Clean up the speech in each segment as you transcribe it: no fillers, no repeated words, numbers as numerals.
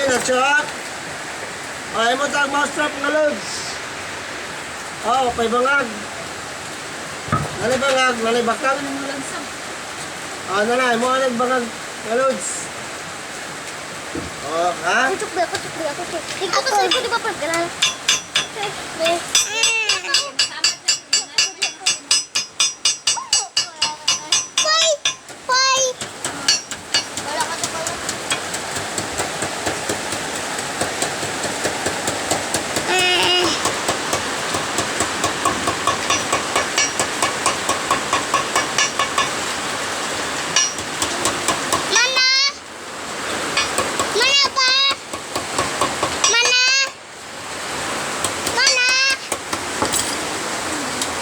na, Chok. Ay mo tag mousetrap nga loads. Oh, pay bangag. Nalay bangag, nalay bakang. Ah, nalay mo anag bangag nga loads. Oh, ha? Kuchok ba? Kuchok ba? Kuchok. Ikaw ka sa likod, di ba? Pag ganun. Pay! Pay! Wala ka na pala. Mana! Mana ba? Mana! Mana!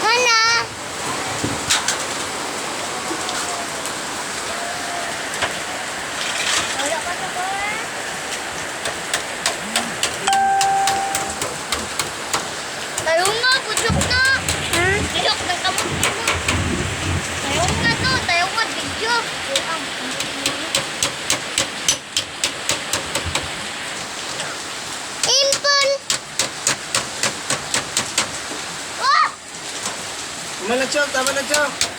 Mana! Wala ka na ba? Tayo nga, puchok na! Lihok ng kamot mo. Tayo nga to, tayo nga, video. Impon! Oh! Tama na, Chok. Tama na, Chok.